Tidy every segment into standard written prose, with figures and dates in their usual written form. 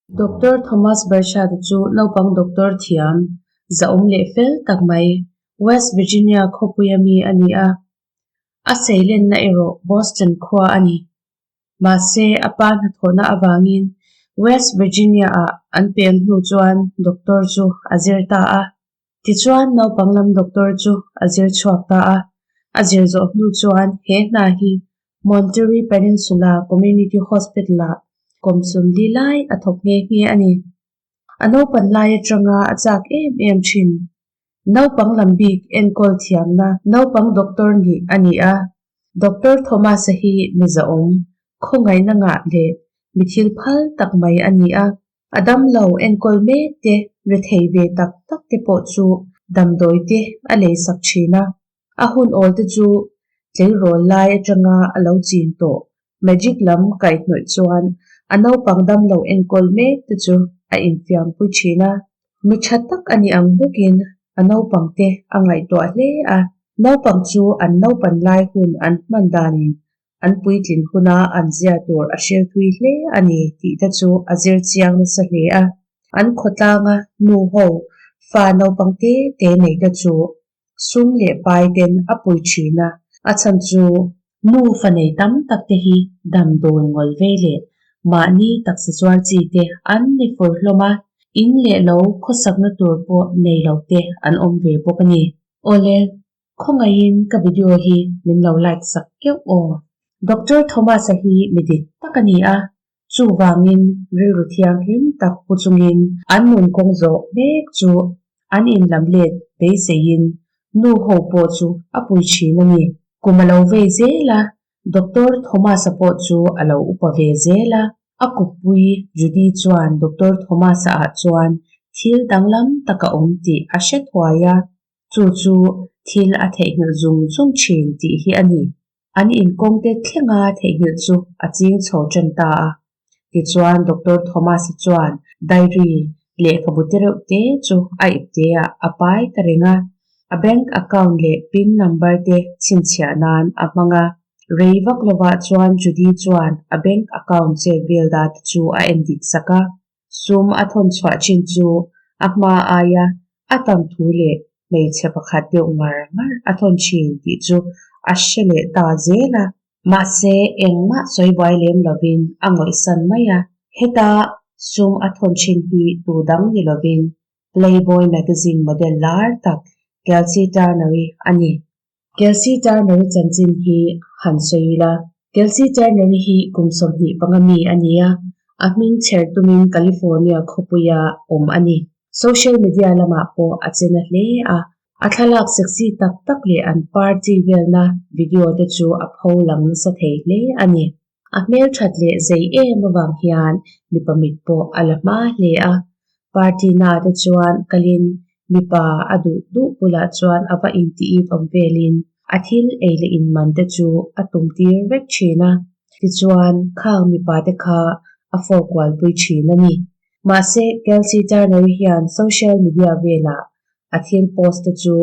Doctor Thomas Bershad-a chu naupang doctor thiam, zahawm leh fel tak mai, West Virginia khawpuia mi a ni a. A seilenna erawh Boston khua a ni. Mahse, a pa hnathawhna avangin West Virginia-ah an pem hnu chuan doctor chu a zir ta a. Tichuan, naupang lam doctor chu a zir chhuak ta a. A zir zawh hnu chuan he hna hi Monterey Peninsula Community Hospital-ah kum sumli lai a thawk nghe nghe a ni. A naupan lai atanga a chak em em thin. Naupang lam bik enkawl thiamna naupang doctor nih a ni a. Doctor Thomas-a hi mi zahawm, khawngaihna ngah leh mi thil phal tak mai a ni a. A damlo enkawl mek te, rethei ve tak tak te pawh chu damdawi te a leisak thin a. A hun awl te chu tleirawl lai atanga a lo chin tawh magic lam kaihhnawih chuan a naupang damlo enkawl mek te chu a infiampui thin a. Mi tha tak a ni ang bawkin a naupang te a ngaihtuah hle a. Naupang chu an naupan lai hun an hman danin an puitlin huna an zia tur a hril thui hle a ni tih te chu a zir chiang nasa hle a. An khawtlanga nu ho fa naupang te te nei te chu sum leh pai ten a pui thin a, a chhan chu nu fa nei tam tak te hi damdawi ngawl vei leh mahni taksa chuar chi te an ni fur hlawm a, in leh lo khawsakna tur pawh nei lo te an awm ve bawk a ni. Awle, Khawngaihin ka video hi min lo like sak keuh aw. Doctor Thomas-a hi mi dik tak a ni a, chuvangin rilru thianghlim tak pu chungin an nun kawng zawh mek chu an inlam let beiseiin nu ho pawh chu a pui thin a ni. Kum a lo vei zel a, Doctor Thomas-a pawh chu a lo upa ve zel a. A kuppui Judy chuan Doctor Thomas-a ah chuan thil danglam tak a awm tih a hre thuai a. Chu chu thil a theihnghilh zung zung thin tih hi a ni. An inkawngte thlenga theihnghilh chu a ching chho tan ta a. Tichuan Doctor Thomas-a chuan diary lehkhabu te reuh te chu a ipteah a pai ta reng a. A bank account leh pin number te chhinchhiah nan a hmang a. Rei vak lovah chuan Judy chuan a bank account chet vel data chu a en dik sak a. Sum a thawn chhuah chin chu a hma aia a tam thu leh hmeichhe pakhat deuh ngar ngar a thawn thin tih chu a hre leh ta zel a. Mahse, engmah sawi buai lem lovin a ngawihsan mai a. Heta sum a thawn thin hi tu dang ni lovin Playboy magazine model lar tak Kelsey Turner-i a ni. Kelsey Turner-i chanchin hi han sawi ila. Kelsey Turner-i hi kum 25 mi a ni a, a hming chher tumin California khawpuia awm a ni. Social media lamah pawh a che na hle a, a thlalak sexy tak tak leh an party velna video te chu a pho lang nasa thei hle a ni. A hmelthat leh zei em avang hian mipa mit pawh a la hma hle a, party na te chuan kalin mipa a duh duh bulah chuan a va inti it awm velin a thil ei leh in man te chu a tum tir vek thin a, tichuan khang mipa te kha a fawr kual pui thin a ni. Mahse Kelsey Turner hian social media velah a thil post te chu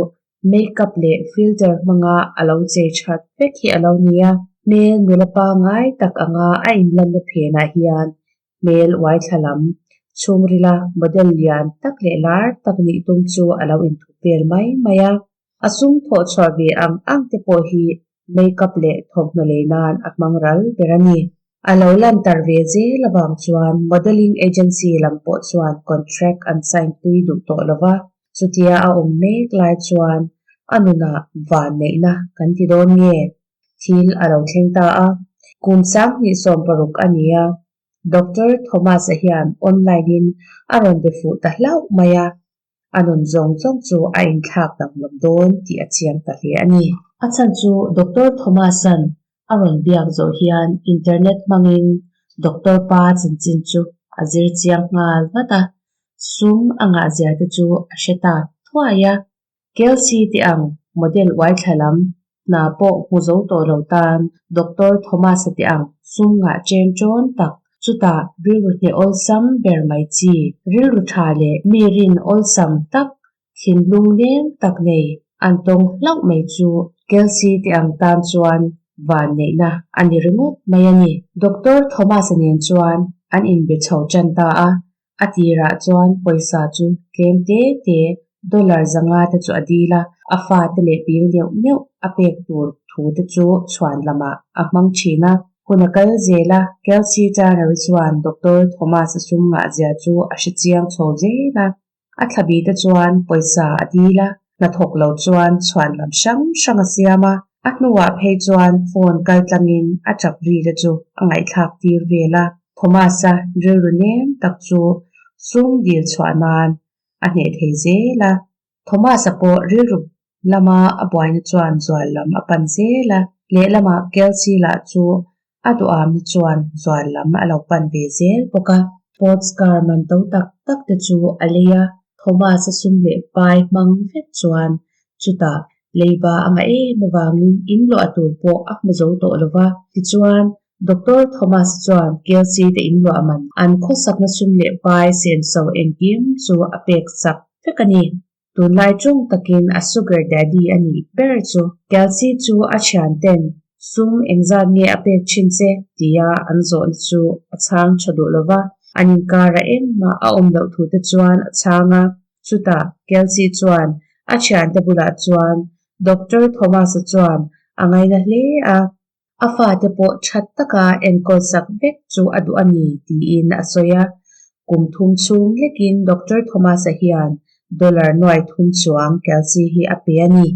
Makeup leh filter hmanga a lo chei that vek hi a lo ni a, hmel nula pangngai tak anga a inlanna phenah hian hmel uai thla lam chhungrila model lian tak leh lar tak nih tum chu a lo inthup vel mai mai a. A sum thawh chhuah ve ang ang te pawh hi makeup leh thawmhnaw lei nan a hmang ral ber a ni. A lo lantar ve zel avang chuan modelling agency lam pawh chuan contract an sign pui duh tawh lo va. Chutia a awm mek lai chuan a nunah van neihna kan ti dawn nge? Thil a lo thleng ta a. Kum 2016 a ni a, Doctor Thomas-a hian online-in a rawn be fuh ta hlauh mai a, a nun zawng zawng chu a inthlak danglam dawn tih a chiang ta hle a ni. A chhan chu Doctor Thomas-a'n a rawn biak zawh hian internet hmangin Doctor pa chanchin chu a zir chiang nghal vat a, sum a ngah zia te chu a hre ta thuai a. Kelsey te ang model uai thla lam hna pawh hmu zo tawh lo tan Doctor Thomas-a te ang sum ngah chen ṭawn tak chutah rilru hneh awlsam ber mai chi, rilru ṭha leh mi rin awlsam tak Thinlung leng tak nei an tawng hlauh mai chu Kelsey te ang tan chuan van neihna a ni ringawt mai a ni. Doctor Thomas-a nen chuan an inbe chho tan ta a. A tirah chuan pawisa chu tlem te te, dollar 500 te chu a dil a, a fate leh bill neuh neuh a pek tur thu te chu chhuan lamah a hmang thin a. Hun a kal zel a, Kelsey Turner-i chuan Doctor Thomas-a sum ngahzia chu a hre chiang chho zel a. A thlabi te chuan pawisa a dil a, hnathawk lo chuan chhuan lam hrang hrang a siam a. A hnuah phei chuan phone kal tlangin a tap ri te chu a ngaihthlak tir vel a. Thomas-a rilru nem tak chu sum dil chhuah nan a hneh thei zel a. Thomas-a pawh rilru lama a buaina chuan zual lam a pan zel a, lehlamah Kelsey lah chu a duhamna chuan zual lam a lo pan ve zel bawk a. Sports car man to tak tak te chu a lei a, Thomas-a sum leh pai hmang vek chuan chutah leiba a ngah em avangin in luah tur pawh a hmu zo tawh lo va. Tichuan, Doctor Thomas chuan Kelsey te in luah man an khawsakna sum leh pai senso engkim chu a pek chak vek a ni. Tunlai ṭawng takin a sugar daddy a nih ber chu. Kelsey chu a thianten sum engzat nge a pek thin che tia an zawhna chu a chhang tha duh lo va, an inkarah engmah a awm loh thu te chuan a chhang a. Chutah Kelsey chuan a thiante bulah chuan Doctor Thomas-a chuan a ngaina hle a. A fate pawh that taka enkawl sak vek chu a duh a ni tiin a sawi a. Kum thum chhung lekin Doctor Thomas-a hian dollar nuai thum chuang Kelsey hi a pe a ni.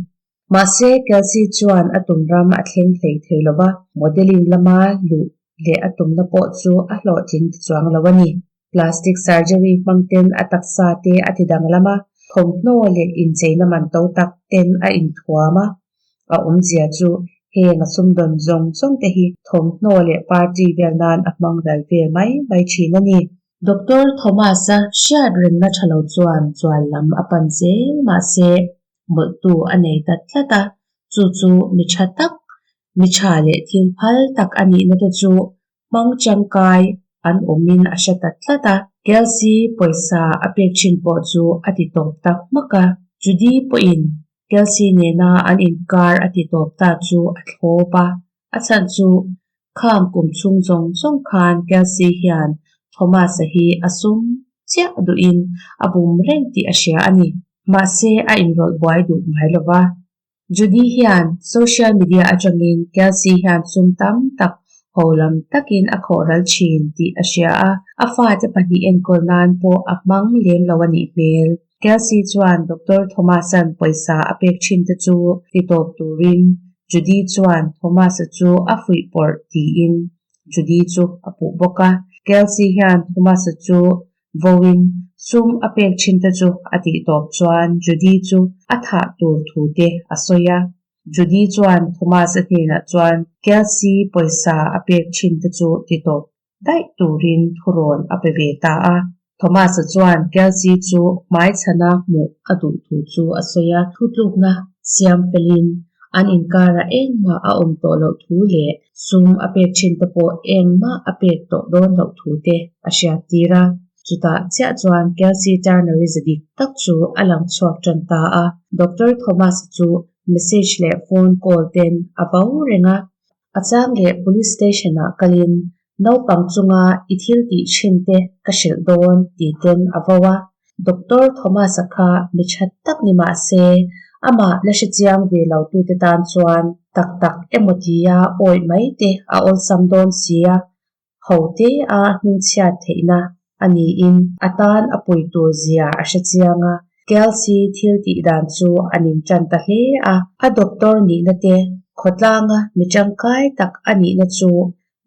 Mahse, Kelsey chuan a tum ram a thleng hlei thei lo va, modelling lama luh leh a tumna pawh chu a hlawhtling ta chuang lo a ni. Plastic surgery hmang ten a taksa te a ti danglam a, thawmhnaw leh incheina man to tak ten a inthuam a. A awmzia chu heng a sumdawn zawng zawng te hi thawmhnaw leh party vel nan a hmang ral vel mai mai thin a ni. Doctor Thomas-a hriat remna tha lo chuan chuan lam a pan zel mahse mawlhtu a nei ta tlat a, chu chu mi tha tak, mi tha leh thil phal tak a nihna te chu hmang tangkai an awmin a hre ta tlat a. Kelsey pawisa a pek thin pawh chu a ti tawp ta hmak a, Judy pawhin Kelsey nena an inkar a ti tawp ta chu a thlawp a, a chhan chu khang kum chhung zawng zawng khan Kelsey hian Thomas-a hi a sum chiah duhin a bum reng tih a hria a ni. Mahse a inrawlh buai duh ngai lo va. Judy hian social media atangin Kelsey hian sum tam tak ho lam takin a khawh ral thin tih a hria a, a fate pahnih enkawl nan pawh a hmang lem lo a nih hmel. Kelsey chuan Doctor Thomas-a'n pawisa a pek thin te chu ti tawp turin Judy chuan Thomas-a chu a fuih pawrh tiin Judy chu a puh bawk a. Kelsey hian Thomas-a chu Vawiin sum a pek thin te chu a tih tawp chuan Judy chu a thah tur thu te a sawi a. Judy chuan Thomas-a hnenah chuan Kelsey pawisa a pek thin te chu ti tawp daih turin thurawn a pe ve ta a. Thomas-a chuan Kelsey chu hmaichhana hmuh a duh thu chu a sawi a. Thutlukna siam felin an inkarah engmah a awm tawh loh thu leh Sum a pek thin te pawh engmah a pek tawh dawn loh thu te a hriat tir a. Chutah chiah chuan Kelsey Turner-i za dik tak chu a lang chhuak tan ta a. Doctor Thomas-a chu message leh phone call ten a vo reng a. A chang leh police station-ah kalin naupang chunga i thil tih thin te ka hrilh dawn tih ten a vo a. Doctor Thomas-a kha mi tha tak ni mah se, amah la hre chiang ve lo tute tan chuan tak tak emaw tia awih mai te a awlsam dawn sia, ho te a hmingchhiat theihna a niin a tan a pui tur zia a hre chiang a. Kelsey thil tih dan chu a ning tan ta hle a, a doctor nihna te khawtlanga mi tangkai tak a nihna chu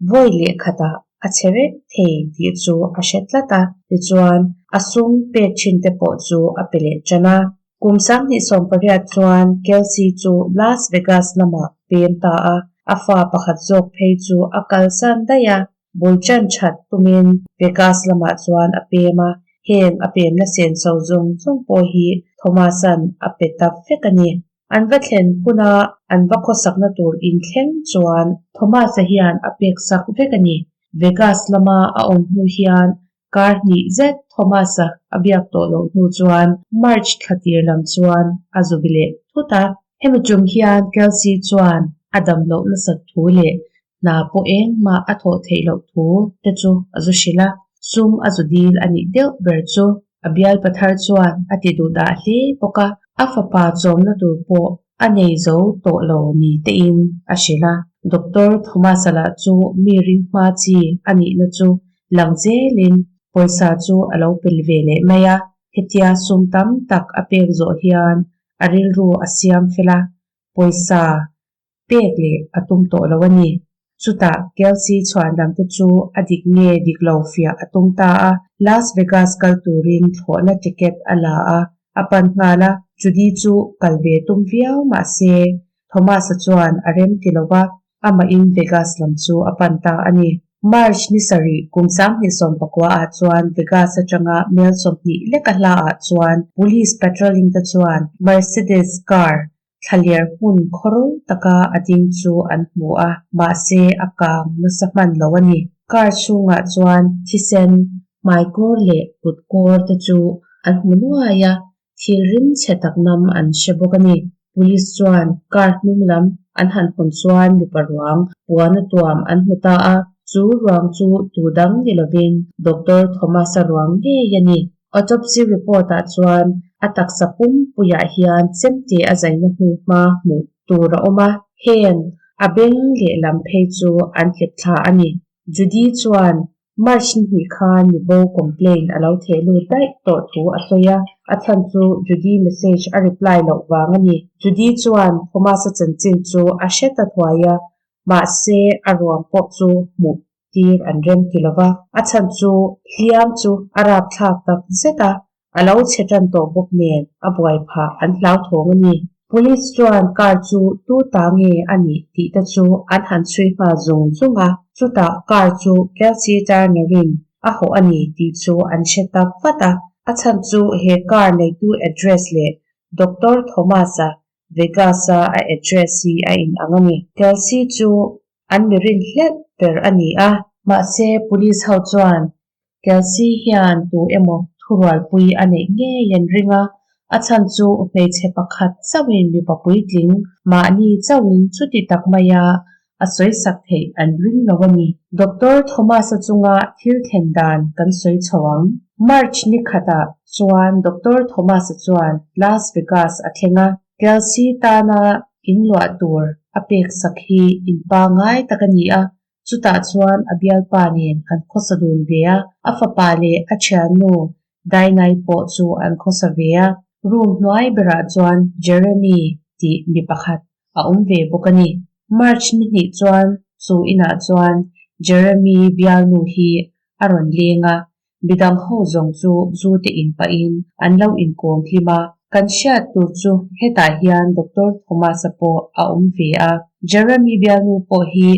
Vawi leh khatah a che vek thei tih chu a hre tlat a, tichuan a sum pek thin te pawh chu a pe leh tan a. Kum 2018 chuan Kelsey chu Las Vegas lamah pem ta a, a fa pakhat zawk phei chu a kalsan daih a, bul tan that tumin Vegas lamah chuan a pem a, heng a pemna senso zawng zawng pawh hi Thomas-a'n a pe ta vek a ni. An va thlen huna an va khawsakna tur inthleng chuan Thomas-a hian a pek sak vek a ni. Vegas lama a awm hnu hian kar hnih zet Thomas-a a biak tawh loh hnu chuan March thla tir lam chuan a zubi leh thut a. Hemi tum hian Kelsey chuan a dam loh nasat thu leh hna pawh engmah a thawh theih loh thu te chu a zu hrilh a. Sum a zu dil a nih deuh ber chu a bialpa thar chuan a ti duh dah hle bawk a, a fapa chawmna tur pawh a nei zo tawh lo ni tein a hrilh a. Doctor Thomas-a lah chu mi ring hma chi a nihna chu lang zelin pawisa chu a lo pel ve leh mai a, hetia sum tam tak a pek zawh hian a rilru a siam fel a, pawisa pek leh a tum tawh lo a ni. Chutah Kelsey chhuan lamte chu a dik nge dik lo fiah a tum ta a, Las Vegas kal turin thlawhna ticket a la a, a pan nghal a, Judy chu kal ve tum viau mah se Thomas-a chuan a rem ti lo va, amahin Vegas lam chu a pan ta a ni. March ni sarih kum 2019 ah chuan Vegas atanga mel 20 leka hla ah chuan police patrolling te chuan Mercedes car Thlaler hmun khawro taka a ding chu an hmu a, mahse a kang nasa hman lo a ni. Car chhungah chuan thisen, hmaikawr leh kutkawr te chu an hmu nuai a, thil rim chhe tak nam an hre bawk a ni. Police chuan car hnung lam an han hawn chuan mipa ruang puana tuam an hmu ta a, chu ruang chu tu dang ni lovin Doctor Thomas-a ruang ngei a ni. Autopsy report-ah chuan a taksa pumpuiah hian chemte a zaina hnu hma hmuh tur a awm a, heng a beng lehlam phei chu an hlep thla a ni. Judy chuan March ni hnih khan mibo complaint a lo theh lut daih tawh thu a sawi a, a chhan chu Judy message a reply loh vang a ni. Judy chuan Thomas-a chanchin chu a hre ta thuai a, mahse a ruang pawh chu hmuh tir an rem ti lo va, a chhan chu hliam chu a rapthlak tak zet a, a lo chhe tan tawh bawk nen a buai phah an hlauthawng a ni. Police chuan car chu tu ta nge a nih tih te chu an han chhui nghal zung zung a, chutah car chu Kelsey Turner-in a hawh a ni tih chu an hre tak vat a, a chhan chu he car neitu address leh Doctor Thomas-a Vegas-a a address hi a inang a ni. Kelsey chu An mi rinhlelh ber a ni a. Mahse, police ho chuan Kelsey hian tu emaw thurualpui a neih ngei an ring a, a chhan chu hmeichhe pakhat chauhin mipa puitling mahni chauhin chuti tak maia a sawisak theih an ring lo a ni. Doctor Thomas-a chunga thil thlen dan kan sawi chho ang. March ni khatah chuan Doctor Thomas-a chuan Las Vegas a thleng a, Kelsey tana inluah tur a pek sak hi in pangai tak a ni a, chutah chuan a bialpa nen an khawsa dun ve a, a fapa leh a thiannu Dainai pawh chu an khawsa ve a, room hnuai berah chuan Jeremy tih mi pakhat a awm ve bawk a ni. March ni hnih chuan chu inah chuan Jeremy bialnu hi a rawn leng a, Midang ho zawng chu zu te in pahin an lo inkawm hlim a, kan hriat tur chu hetah hian Doctor Thomas-a pawh a awm ve a, Jeremy bialnu pawh hi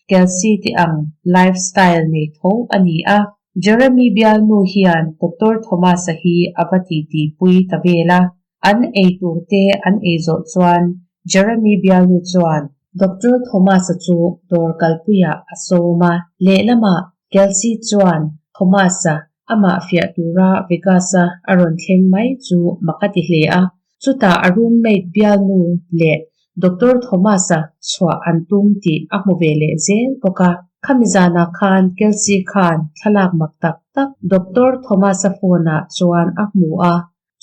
Kelsey te ang life style nei tho a ni a, Jeremy bialnu hian Doctor Thomas-a hi a va titi pui ta vel a, an ei tur te an ei zawh chuan Jeremy bialnu chuan Doctor Thomas-a chu dawr kalpuiah a sawm a, lehlamah Kelsey chuan Thomas-a amah fiah tura Vegas-a a rawn thleng mai chu mak a ti hle a. Chutah a roommate bialnu leh Doctor Thomas-a chhuah an tum tih a hmu ve leh zel bawk a. Khami zanah khan Kelsey khan thlalak mak tak tak Doctor Thomas-a phone-ah chuan a hmu a,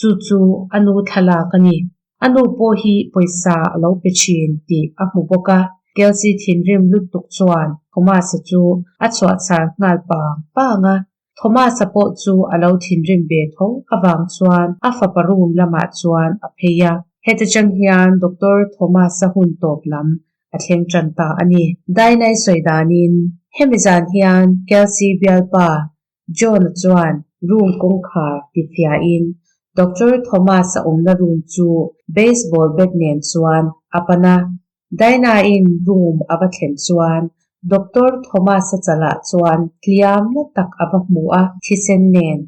chu chu a nu thlalak a ni. A nu pawh hi pawisa a lo pe thin tih a hmu bawk a, Kelsey thinrim lutuk chuan Thomas-a chu a chhuahchhar nghal pang pang a. Thomas-a pawh chu a lo thinrim ve tho avang chuan a fapa room lamah chuan a phei a. Heti chang hian Doctor Thomas-a hun tawp lam a thleng tan ta a ni. Dainai sawi danin hemi zan hian Kelsey bialpa John-a chuan room kawngkhar ti fiahin Doctor Thomas-a awmna room chu baseball bat nen chuan a pan a. Dinah-in room a va thlen chuan Doctor Thomas-a chalah chuan hliam na tak a va hmu a, thisen nen.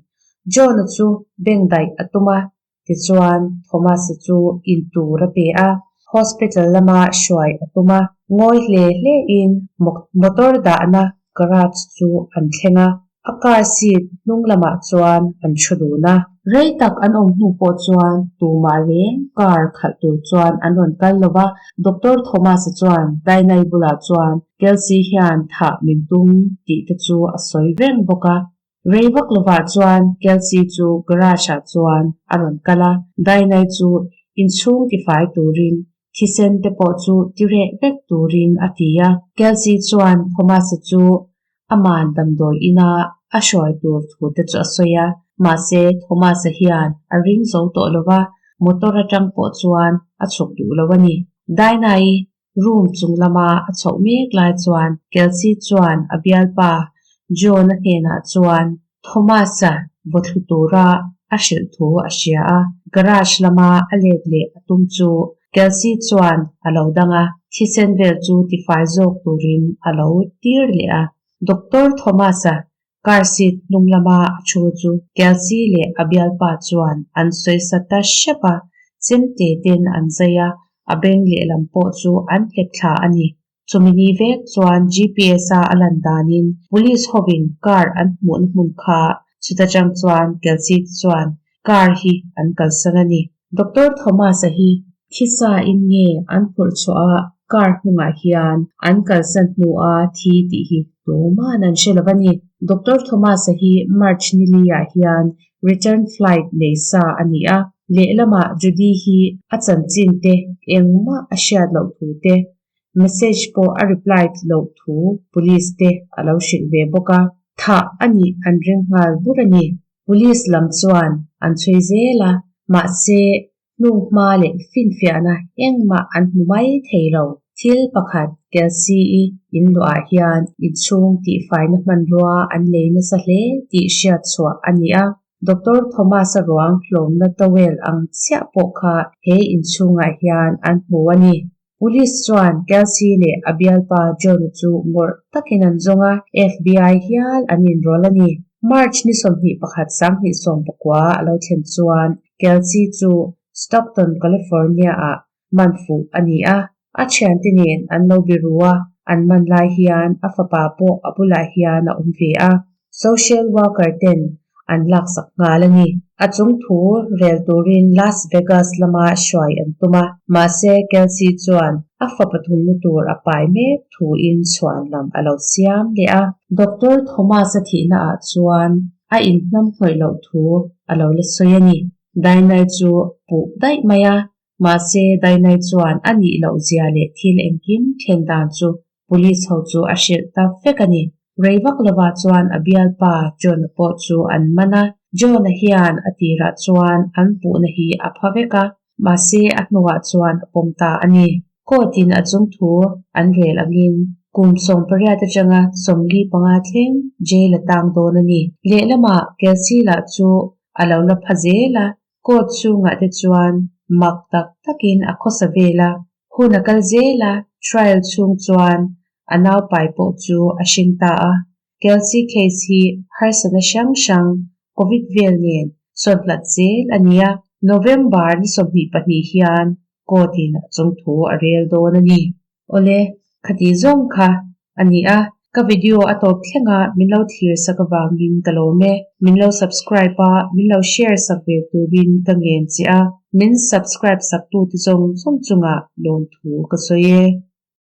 John-a chu bengdaih a tum a, Tichuan, Thomas-a chu in tur a pe a, hospital lama hruai a tum a. Ngawi hle hlein motor dahna garage chu an thleng a, a car seat hnung lamah chuan an thu dun a. Rei tak an awm hnu pawh chuan tumah reng car khalh tur chuan an rawn kal lo va, Doctor Thomas-a chuan Dainai bulah chuan Kelsey hian thah min tum tih te chu a sawi reng bawk a. Rei vak lovah chuan Kelsey chu garage-ah chuan a rawn kal a, Dinah-i chu inchhung tifai turin thisen te pawh chu ti reh vek turin a ti a. Kelsey chuan Thomas-a chu aman damdawi ina a hruai tur thu te chu a sawi a, mahse Thomas-a hian a ring zo tawh lo va, motor atang pawh chuan a chhuk duh lo a ni. Dinah-i Room chung lama a chhoh mek lai chuan Kelsey chuan a bialpa John-a hnenah chuan Thomas-a vaw thlu tura a hrilh thu a hria a. Garage lama a let leh a tum chu Kelsey chuan a lo dang a, thisen vel chu tifai zawk turin a lo tir leh a. Doctor Thomas-a car seat hnung lama a thu chu Kelsey leh a bialpa chuan an sawisa ta hrep a, chemte ten an zai a, a beng lehlam pawh chu an hlep thla a ni. Chumi ni vek chuan GPS-a a lan danin police hovin car an hmuhna hmun kha chuta tang chuan Kelsey te chuan car hi an kalsan a ni. Doctor Thomas-a hi thisa in nge an phurh chhuah a car hnungah hian an kalsan hnua thi tih hi tuman an hre lo a ni. Doctor Thomas-a hi March nili-ah hian return flight nei sa a ni a, lehlamah Judy hi a chanchin te engmah a hriat loh thu te, message pawh a reply loh thu police te a lo hrilh ve bawk a, thah a nih an ring nghal bur a ni. Police lam chuan an chhui zel a, mahse hnunghma leh finfiahna engmah an hmu mai thei lo. Thil pakhat Kelsey-i in luahah hian inchhung tihfaina hmanrua an lei nasa hle tih hriat chhuah a ni a. Doctor Thomas-a ruang hlawmna towel ang chiah pawh kha he inchhungah hian an hmu a ni. Police chuan Kelsey leh a bialpa John-a chu ngawrh takin an zawng a, FBI hial an inrawlh a ni. March ni 21 2019 a lo thlen chuan Kelsey chu Stockton, California-ah man fuh a ni a. A thiante nen an lo biru a, an man lai hian a fapa pawh a bulah hian a awm ve a. Social worker ten an laksak nghal a ni. A chung thu rel turin Las Vegas lama hruai an tum a, mahse Kelsey chuan a fa pathumna tur a pai mek thuin chhuan lam a lo siam leh a. Doctor Thomas-a thihna ah chuan a inhnam hnawih loh thu a lo la sawi a ni. Dainai chu puh daih mai a, mahse Dainai chuan a nih loh zia leh thil engkim thlen dan chu Police ho chu a hrilh ta vek a ni. Rei vak lovah chuan a bialpa John-a pawh chu an man a. John-a hian a tirah chuan an puhna hi a pha vek a, mahse a hnuah chuan a pawm ta a ni. Court-in a chung thu an rel angin kum 18 atanga 45 thleng jail a tang dawn a ni. Lehlamah Kelsey lah chu a lo la pha zel a, court chungah te chuan mak tak takin a khawsa vel a. Hun a kal zel a, trial chhung chuan a naupai pawh chu a hring ta a. Kelsey case hi harsatna hrang hrang Covid vel nen sawn hlat zel a ni a, November ni 22 hian court in a chung thu a rel dawn a ni. Awle, khati zawng kha a ni a, ka video a tawp thleng a min lo thlir sak avangin ka lawm e. Min lo subscribe a, min lo share sak ve turin ka ngen che a, min subscribe sak tute zawng zawng chungah lawmthu ka sawi e.